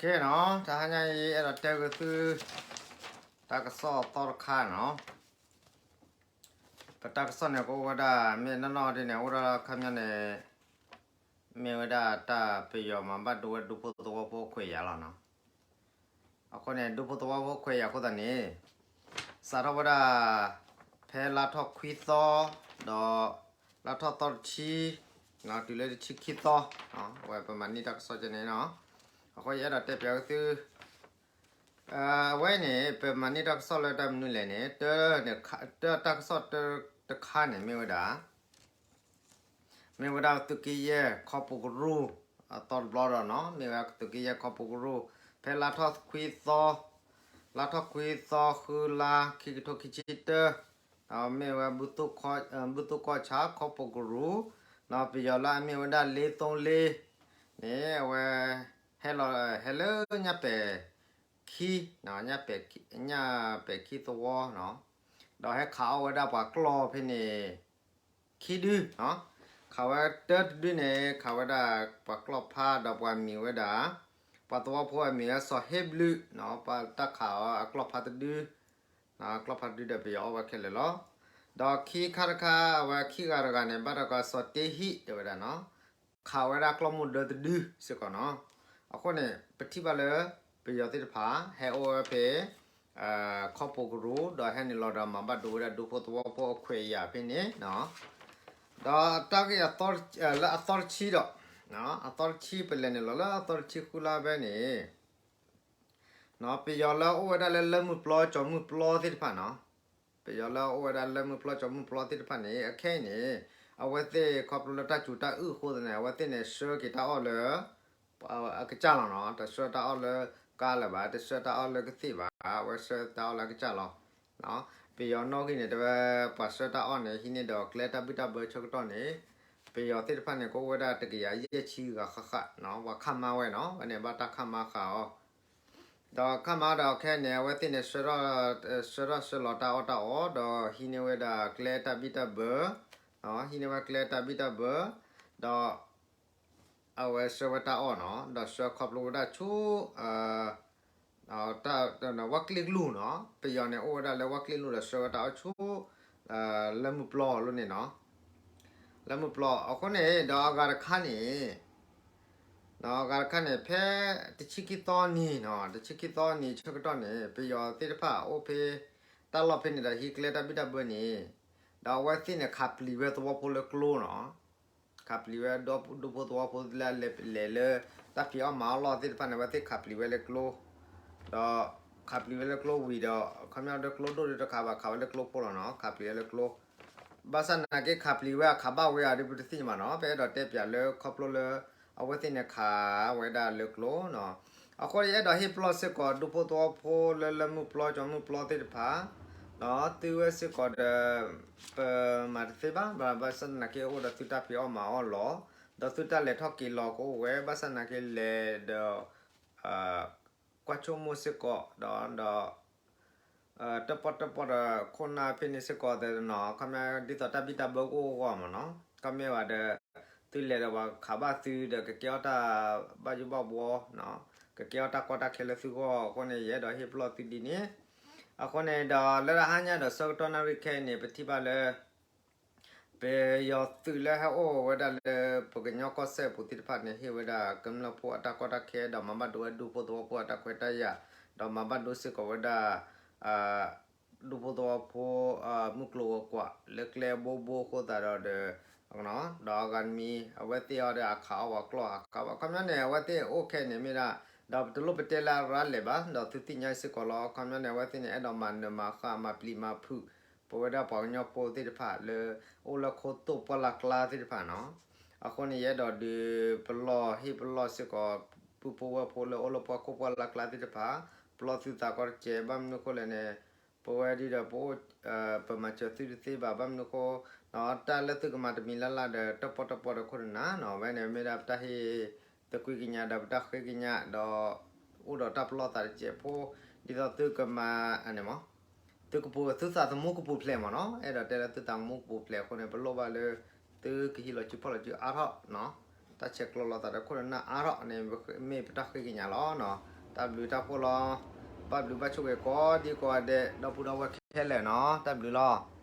နီၤ, တဟါညါအံၤ အဲၣ်ဒိးတဲဂ့ၤသု တၢ်ကစီၣ်အသီတခါနီၤ. ပတၢ်ကစီၣ်န့ၣ် ကအိၣ်ဝဲဒၣ် မ့ၢ်နီၢ်နီၢ်ဒ်န့ၣ် အိၣ်ဒၣ်ခီပညီန့ၣ် မ့ၢ်ဝဲဒၣ်တၢ်ပယီၤမၤဘၣ်ဒိဝဲဒၣ်ဒူဖိသဝီဖိခွဲးယာ်လီၤနီၤ. အဃိန့ၣ် ဒူဖိသဝီဖိခွဲးယာ်အဃိသတးန့ၣ် စးထီၣ်ဝဲဒၣ် ဖဲလါထီၣ်ခွံသီ ဒီး လါထီၣ်သီတဆံ တုၤလၢတဆံခံသီ အဝဲပမၤန့ၢ်တၢ်ကစီၣ်ကဲန့ၣ်နီၤ. အဃိယအဲၣ်ဒိးတဲပၠးဝဲသု အဝဲန့ၣ် ပမၤန့ၢ်တၢ်ကစီၣ်လၢတၢ်မနုၤလဲၣ်န့ၣ် တၢ်တၢ်ကစီၣ်တၢ်တခါန့ၣ်မ့ၢ်ဝဲဒၣ် မ့ၢ်ဝဲဒၣ်သုးက့ယဲၢ်ခီပူၤကရူၢ် အသီတဘျီဒီးနီၤ, မ့ၢ်ဝဲသုးက့ယဲၢ်ခီပူၤကရူၢ် ဖဲလါထီၣ်ခွံသီ လါထီၣ်ခွံသီ ဃုလါ ခံကထိခံဆံတၢ ဒီးမ့ၢ်ဝဲ ဘူၣ်သိၣ်ကီၢ်ဆၣ် ခီပူၤကရူၢ် ဒီးပယီၤလၢအမ့ၢ်ဝဲဒၣ် လေးသုံးလေး န့ၣ် အဝဲ ဟဲလီၤ ဟဲလၢညၣ်ပဲာ်ခံ ညၣ်ပဲာ်ခံသဝီနီၤ, ဒီးဟဲခးအီၣ်ဝဲဒၣ်ပှၤကျီၢ်ဖဲန့ၣ် ခံဒု ခးဝဲတၢတဒုန့ၣ် ခးဝဲဒၣ်ပှၤကျီၢ်ဖါဒီးပှၤမံၤဝဲဒၣ် ပှၤသဝီဖိအမံၤဝဲစီၤဟ့ဘျုးနီၤ, ပှၤတၢ်ခးအီၤအကျီၢ်ဖါတဒု ကျီၢ်ဖါတဒုဒီးပယီၤအီၣ်ဝဲခဲလၢာ်လီၤ. ဒီးခံခါတခါ အဝဲခံဂၤတဂၤန့ၣ် ဘၣ်တၢ်ကီးစီၤတ့ဟံၣ်တဲဝဲဒၣ်နီၤ, ခးဝဲဒၣ်ကျီၢ်မိၢ်ဒၢတဒုစ့ၢ်ကီးနီၤ. အဃိန့ၣ် ပထံၣ်ဘၣ်လၢ ပယီၤသ့ၣ်တဖၣ် ဟဲအိၣ်ဝဲဖဲ ခီပူၤကရူၢ် ဒီးဟဲနုာ်လီၤဒီးမၤဘၣ်ဒိဝဲဒၣ်ဒူဖိသဝီဖိအခွဲးအယာ်ဖဲန့ၣ်နီၤ. ဒီးတၢ်ဂ့ၢ်အသီ လၢအသီတဆံဒီး အသီတဆံ ပလဲၤနုာ်လီၤလၢအသီတဆံဃုလါဖဲန့ၣ် ပယီၤလၢအိၣ်ဝဲဒၣ်လၢလၢၢ်မုၢ်ပျီကၠီၤမုၢ်ပျီသ့ၣ်တဖၣ်နီၤ, ပယီၤလၢအိၣ်ဝဲဒၣ်လၢမုၢ်ပျီကၠီၤမုၢ်ပျီသ့ၣ်တဖၣ်န့ၣ် အခဲအံၤန့ၣ် အဝဲသ့ၣ်ခီဖျိလၢတၢ်စူၤတၢ်အုၣ်အဃိသတးန့ၣ် အဝဲသ့ၣ်န့ၣ်ဆှၢက့ၤတၢ်အီၣ်လၢ အကစၢ်လီၤနီၤ, တဆှၢတၢ်အီၣ်လၢကါလၢၤဘၣ်, တဆှၢတၢ်အီၣ်လၢကသ့ၣ်ဘၣ်, အဝဲဆှၢတၢ်အီၣ်လၢအကစၢ်လီၤ. ပယီၤနီၣ်ဂံၢ်န့ၣ် တဲဝဲ ပှၤဆှၢတၢ်အီၣ်န့ၣ် ဟံးန့ၢ်ဒီးကျဲတၢ်ဘံၣ်တၢ်ဘၢဆၢကတီၢ်န့ၣ် ပယီၤသ့ၣ်တဖၣ်န့ၣ် ကအိၣ်ဝဲဒၣ်တကယၤယဲၢ်ဆံဂၤဃၣ်ဃၣ်နီၤ, ပှၤခးမါဝဲနီၤ, ဝဲန့ၣ်ဘၣ်တၢ်ခးမါဃာ်အီၤ ဒီးခးမါဒီးခဲအံၤန့ၣ် အဝဲသ့ၣ်န့ၣ် ဆှၢထီၣ်ဆှၢထီၣ်ဆှၢလီၤတၢ်အီၣ်တၢ်အီ ဒီးဟံးန့ၢ်ဝဲဒၣ်ကျဲတၢ်ဘံၣ်တၢ်ဘၢ, ဟံးန့ၢ်ဝဲကျဲတၢ်ဘံၣ်တၢ်ဘၢ, ဒီး အဝဲဆှၢဝဲတၢ်အီၣ်နီၤ, ဒီးဆှၢခီဖျိဝဲဒၣ်ဆူ ဝၣ်ကျ့ၣ်လူၢ်နီၤ, ပယီၤန့ၣ်အိၣ်ဝဲဒၣ်လၢဝၣ်ကျ့ၣ်လူၢ်ဒီးဆှၢဝဲတၢ်အီၣ်ဆူ လၢမုၢ်ပျီလိၤန့ၣ်နီၤ, လၢမုၢ်ပျီ အဃိန့ၣ် ဒီးအဂၤတခါန့ၣ် အဂၤတခါန့ၣ် ဖဲတဆံခံသီနံၤနီၤ, တဆံခံသီနံၤဆၢကတီၢ်န့ၣ် ပယီၤသ့ၣ်တဖၣ်အိၣ်ဖဲ တၢ်လီၢ်ဖဲန့ၣ်ဒီးဟံးကျဲတၢ်ဘံၣ်တၢ်ဘၢန့ၣ်, ဒီးအဝဲသ့ၣ်န့ၣ် ခးပျံၤဝဲသဝီဖိလၢကျိနီၤ, ခးပျံၤဝဲဒူဖိသဝီဖိလၢအလဲၤလဲၤလၢ တၢ်ဖံးအီၣ်မၤအီၣ်လီၢ်သ့ၣ်တဖၣ်န့ၣ် အဝဲသ့ၣ်ခးပျံၤဝဲလၢကျိ ဒီးခးပျံၤဝဲလၢကျိဝံၤဒီး ခီပညီဒီးကျိဒိၣ်ဒုတခးဘၣ် ခးဝဲလၢကျိဖိလီၤနီၤ, ခးပျံၤဝဲလၢကျိ ဘၣ်ဆၣ်သနာ်က့ ခးပျံၤဝဲအခးဘၣ်ဝဲအီၤဒီးပတသ့ၣ်ညါဘၣ်နီၤ, ပအဲၣ်ဒိးတဲပၠးလၢခီဖျိလၢ အဝဲသ့ၣ်န့ၣ်ခးဝဲဒၣ်လၢကျိနီၤ, အဃိယအဲၣ်ဒိးဟ့ၣ်ပလီၢ်စ့ၢ်ကီး ဒူဖိသဝီဖိလၢလၢမုၢ်ပျီကၠီမုၢ်ပျီသ့ၣ်တဖၣ် ဒီးသုဝဲစ့ၢ်ကီးဒီး ပမၤတသ့ဘၣ်, ဘၣ်ဆၣ်သနာ်က့ အိၣ်ဒီးသုတၢ်ဖံးအီၣ်မၤအီၣ်လီၤ, ဒီးသုတၢ်လဲၤထီၣ်က့ၤလီၤကအိၣ်ဝဲ, ဘၣ်ဆၣ်သနာ်က့လဲၤဒီး ကွၢ်ဆိကမိၣ်စ့ၢ်ကီး ဒီး ဒီး တၢၣ်ပီၣ်တၢၣ်ပီၣ်ဒီးခိၣ်နၢ်ဖဲန့ၣ်စ့ၢ်ကီးသ့ၣ်နီၤ, ခီပညီဒ်သိးတၢ်ဘံၣ်တၢ်ဘၢကအိၣ်အဂီၢ်မးနီၤ, ခီပညီဘၣ်ဒီး သုလဲၤဒီးပှၤခးဘၣ်သုဒီးကကဲအီၣ်တၢ်ဘၣ်ယိၣ်ဘၣ်ဘှီ, ကကဲအီၣ်တၢ်ကီတၢ်ခဲလၢသုဂီၢ်အဃိန့ၣ် ယအဲၣ်ဒိးဟ့ၣ်ပလီၢ်သုဒ်န့ၣ်, အဃိန့ၣ်ဒီး လၢတဟါညါဒီးဆၢကတီၢ်နၣ်ရံၣ်ခဲအံၤန့ၣ် ပထံၣ်ဘၣ်လၢ ပယီၤသုးလၢဟဲအိၣ်ဝဲဒၣ်လၢပကညီကီၢ်စဲၣ်ပူၤသ့ၣ်တဖၣ်န့ၣ် ဟ့ၣ်ဝဲဒၣ်ကမျၢၢ်ဖိအတၢ်ကီတၢ်ခဲ ဒီးမၤဘၣ်ဒိဝဲဒူဖိသဝီဖိအတၢ်ခွဲးတၢ်ယာ်, ဒီးမၤဘၣ်ဒိစ့ၢ်ကီးဝဲဒၣ် ဒူဖိသဝီဖိ မုၢ်ကျိၤဝဲၤကွာ် လၢကျဲဘိဘိအဃိသတးဒီးဒီး ဒီးအဂၤတမံၤ အဝဲသ့ၣ်အီၤဒီးအခးအီၣ်ဝဲကျီၢ်အခးဘၣ် ခီပညီန့ၣ် အဝဲသ့ၣ်အိၣ်ခဲအံၤန့ၣ်မ့ၢ်ဒၣ် ဒီးပတလိၣ်ပတဲလၢအရၤလဲၤဘၣ် ဒီးသုသ့ၣ်ညါစ့ၢ်ကီးလီၤ. ခီပညီန့ၣ် အဝဲသ့ၣ်န့ၣ် အဲၣ်ဒိးမၤနၢၤမၤဃၣ်မၤပျံၤမၤဖုး ပဝဲဒၣ်ပှၤကညီဖိသ့ၣ်တဖၣ်လၢ အိၣ်လၢခိတိၢ်ပှၢ်လၢ်ကျါသ့ၣ်တဖၣ်နီၤ. အဃိန့ၣ် ယအဲၣ်ဒိးဒုးပလီၢ်ဟ့ၣ်ပလီၢ်စ့ၢ်ကီး ပုၢ်ဖိဝဲၢ်ဖိလၢအိၣ်လၢပှၢ်ခိၣ်ပှၢ်လၢ်ကျါသ့ၣ်တဖၣ် ပလီၢ်သုသးကီတစဲး ဘၣ်မနုၤဃိလဲၣ်န့ၣ် ပဝဲဒ်ဒီးပအိၣ် ပမၤစၢၤသုတသ့ဘၣ် ဘၣ်မနုၤဃိ တၢ်လၢသုကမၤတမံၤလၢ်လၢ်ဒီး တၢၣ်ပီၣ်တၢၣ်ပီၣ်ဒီးခိၣ်နၢ်နီၤ ဝဲန့ၣ်မ့ၢ်ဒၣ်ပတၢ်ဟ့ၣ်သကွံာ်ကညးဒီးပတၢ်ဃ့ကညးဒီး အိၣ်ဒီးတၢ်ပလီၢ်သးတစဲးဖိ ဒ်သိးသုကမၤန့ၣ်မး သုကပူၤ သုသးသမူကပူၤဖျဲးမးနီၤ အဲၣ်ဒိးတဲလၢသုသးသမူကပူၤဖျဲးအဃိန့ၣ် ပလိၣ်ဘၣ်လၢ သုကဟံးလီၤစုဖီၣ်လီၤစုအါထီၣ်နီၤ တၢ်ဆဲးကျိးလိာ်သးဒီးခိၣ်ဒီးနၢ်အါထီၣ်န့ၣ် မ့ၢ်ပတၢ်ဃ့ကညးလီၤနီၤ. တၢ်ဘျုးတၢ်ဖှိၣ်လီၤ. ဘၣ်ဘျုးဘၣ်ဆိၣ်ဂ့ၤကိးဒံကိးဂၤဒဲး ဒီပုၢ်ဒီဝဲၢ်ခဲလၢာ်နီၤ. တၢ်ဘျုးလီၤ.